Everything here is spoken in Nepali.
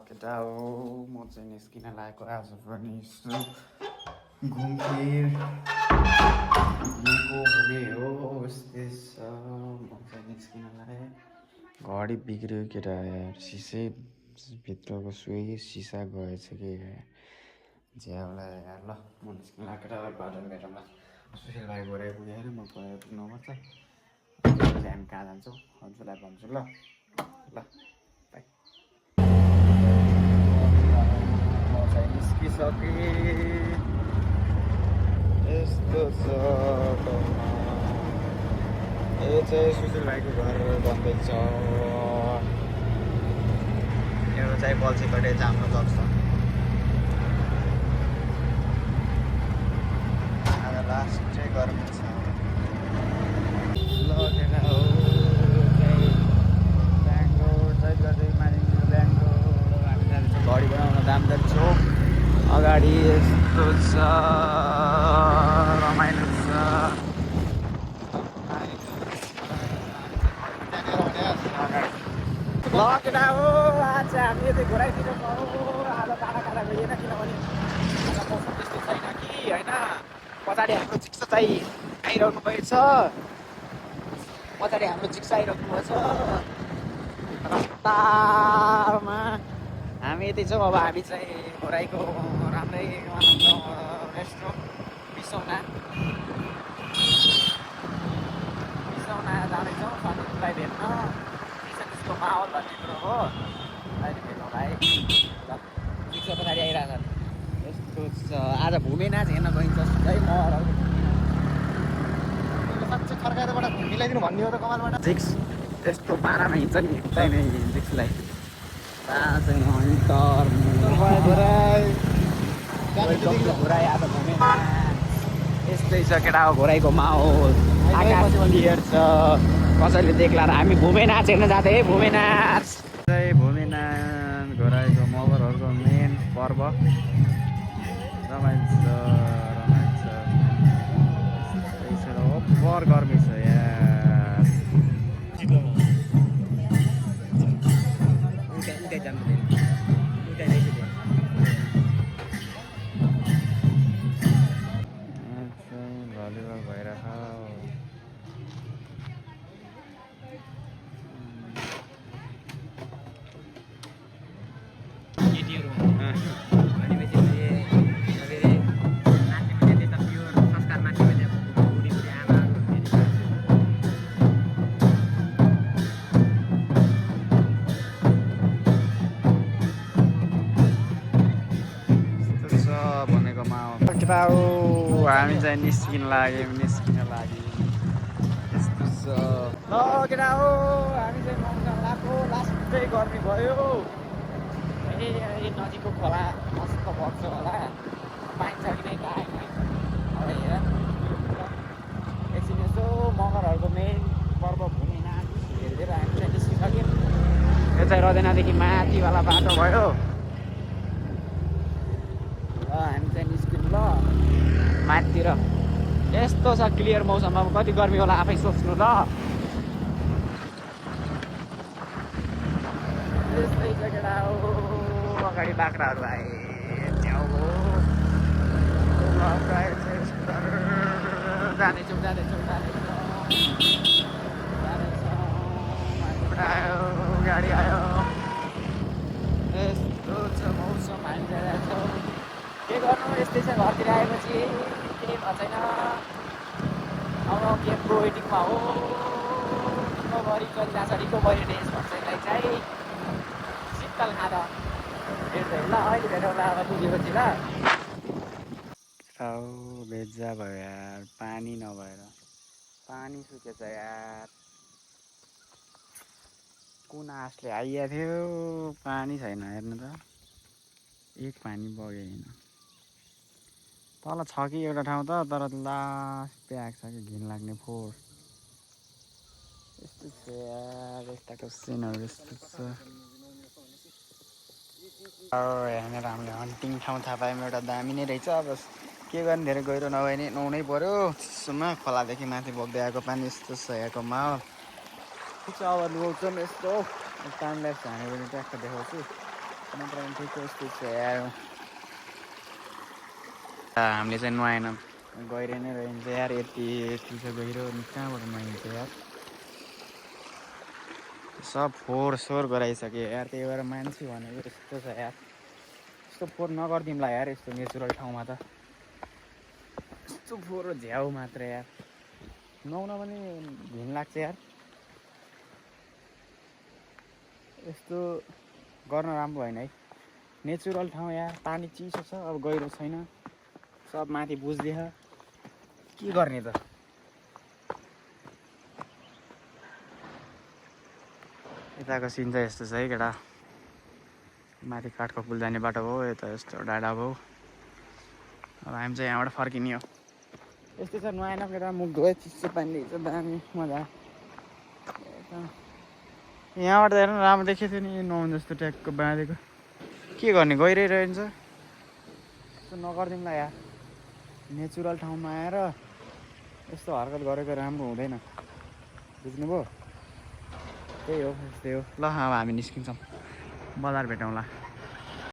केटा हो म चाहिँ निस्किन लागेको आज पनि घुमफिर घुमेको हुने हो यस्तै छ म चाहिँ निस्किन लागेँ घडी बिग्रियो केटा यार सिसै भित्रको सुई सिसा गएछ कि झ्याउला यार ल म निस्किन लागेको केटा बाटो मेरोमा सुशील भाइ गएर पुगेर म गएर पुग्नुपर्छ हामी कहाँ जान्छौँ हजुरलाई भन्छु ल ल बाई निस्किसकेँ यस्तो छ यो चाहिँ सुशील भाइको घर बन्दैछ यो चाहिँ बल्छीपट्टि जाम्रो जग्छ आज लास्ट चाहिँ गर्मी छ लगेर हो चाहिँ बेङ्गलोर चाहिँ गर्दै मानिन्छ बेङ्गलोर हामी जान्छौँ घडी बनाउन दामदार चोक अगाडि यस्तो छ रमाइलो छ लगेर हो आज हामी यतै घुराइदिनु पाउँ आज टाढा टाढा गइएन किनभने आज मौसम त्यस्तो छैन कि होइन पछाडि हाम्रो चिक्स चाहिँ आइरहनु भएछ पछाडि हाम्रो चिक्स आइरहनु भएछ रफ्तारमा हामी यति छौँ अब हामी चाहिँ घोराइको राम्रै रेस्टुरेन्ट बिसौना जाँदैछौँ सन्दीपलाई भेट्न त्यसको माहौल भन्ने कुरो हो अहिले भेट्नु भाइ ल चिक्स पछाडि आइरहेछ यस्तो छ आज भूमि नाच हेर्न गइन्छ है म साँच्चै खर्काइबाट मिलाइदिनु भन्ने हो त कमालबाट जिक्स त्यस्तो पारामा हिँड्छ नि हिँड्दैन जिक्सलाई घोराइ आज भूमि यस्तै छ केटा हो घोराइको माहौल आकाश क्लियर छ कसैले देख्ला र हामी भूमि नाच हेर्न जाँदै है भूमि नाच भूमि नाच घोराइको मगरहरूको मेन पर्व रमाइलो छ ओभर गर्मी छ यार भलिबल भइरहेछ हामी चाहिँ निस्किन लाग्यौँ यस्तो छ ल केटा हो हामी चाहिँ मौसम लाग्यो लास्टै गर्मी भयो ए नजिकको खोला मस्त बग्छ होला पाइन्छ कि नै आएन अब हेर एकछिन यसो मगरहरूको मेन पर्व भूमि नाच हेरेर हामी चाहिँ निस्किसक्यौँ यो चाहिँ रदेनादेखि माथिवाला बाटो भयो ल हामी चाहिँ निस्किनु ल माथितिर यस्तो छ क्लियर मौसम अब कति गर्मी होला आफै सोच्नु ल यस्तै छ केटा हो अगाडि बाख्राहरू आए च्याउ हो जाँदैछौँ आयो गाडी आयो यस्तो छ मौसम हामी जाँदैछौँ के गर्नु यस्तै छ घरतिर आएपछि केही भएको छैन अब गेमको वेटिङमा हो रिकभरी गरिरहेछ रिकभरी डेज भन्छ यसलाई चाहिँ शीतल खाँदा भेट्दै ल अहिले भेटौँला अब पुगेपछि ल बेजा भयो यार पानी नभएर पानी सुकेछ यार कुन आँसले आइएको थियो पानी छैन हेर्नु त एक पानी बगेन तल छ कि एउटा ठाउँ त तर लास्ट प्याक छ कि घिन लाग्ने फोहोर यस्तो छ यार यताको सिनहरू यस्तो छ यहाँनिर हामीले हन्टिङ ठाउँ थाहा पायौँ एउटा दामी नै रहेछ अब के गर्ने धेरै गहिरो नभए नि नुहाउनै पऱ्यो चिसोमा खोलादेखि माथि बग्दै आएको पानी यस्तो छ यहाँको माहौल अब नुहाउँछौँ यस्तो टाइम ल्याप्स हान्यो भने ट्याक्क देखाउँछु नत्र भने ठिक यस्तो छ यार हामीले चाहिँ नुहाएन गहिरो नै रहन्छ यार यति छ गहिरो अनि कहाँबाट नुहाइन्छ यार सब फोहोर सोहोर गराइसक्यो यार त्यही भएर मान्छे भनेको यस्तो छ यार यस्तो फोहोर नगरिदिउँला यार यस्तो नेचुरल ठाउँमा त यस्तो फोहोर झ्याउ मात्र यार नुहाउन पनि घिन लाग्छ यार यस्तो गर्न राम्रो होइन है नेचुरल ठाउँ यार पानी चिसो छ अब गहिरो छैन सब माथि बुझ्दैछ के गर्ने त यताको सिन चाहिँ यस्तो छ है केटा माथि काठको पुल जाने बाटो भयो यता यस्तो डाँडा भयो अब हामी चाहिँ यहाँबाट फर्किने हो यस्तै छ नुहाएन केटा मुख धोए चिसो पानी रहेछ दामी मजा यहाँबाट हेर्नु राम्रो देखेको थियो नि नुहाउनु जस्तो ट्यागको बाँधेको के गर्ने गइरहन्छ यस्तो नगरिदिउँला यार नेचुरल ठाउँमा आएर यस्तो हरकत गरेको राम्रो हुँदैन बुझ्नुभयो त्यही हो यस्तै हो ल अब हामी निस्किन्छौँ बजार भेटौँला